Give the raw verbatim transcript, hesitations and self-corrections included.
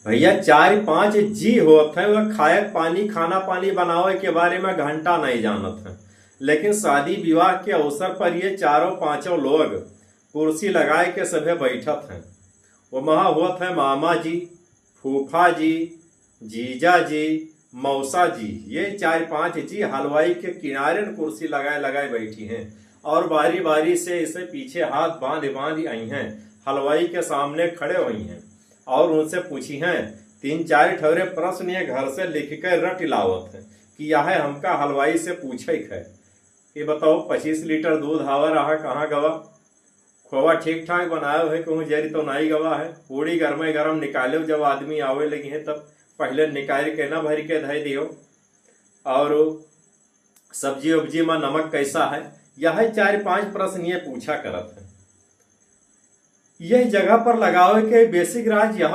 भैया, चार पांच जी होत हैं, वह खाए पानी, खाना पानी बनावे के बारे में घंटा नहीं जानत हैं, लेकिन शादी विवाह के अवसर पर ये चारों पांचों लोग कुर्सी लगाए के सभे बैठत हैं। वो महा होत है मामा जी, फूफा जी, जीजा जी, मौसा जी, ये चार पांच जी हलवाई के किनारे न कुर्सी लगाए लगाए बैठी हैं और बारी बारी से इसे पीछे हाथ बांध बांध आई हैं, हलवाई के सामने खड़े हुई हैं और उनसे पूछी हैं, तीन चार ठौरे प्रश्न ये घर से लिख के रट लावत हैं कि यह हमका हलवाई से पूछे है कि बताओ, पच्चीस लीटर दूध आवा रहा, कहाँ गवा? खोवा ठीक ठाक बनायो है, कहूँ जरी तो नाई गवा है? पूड़ी गरमे गरम निकालो, जब आदमी आवे लगी है तब पहले निकाल के ना भर के धै दियो। और सब्जी उब्जी में नमक कैसा है? यह चार पांच प्रश्न ये पूछा करत है। यह जगह पर लगावे के बेसिक राज यह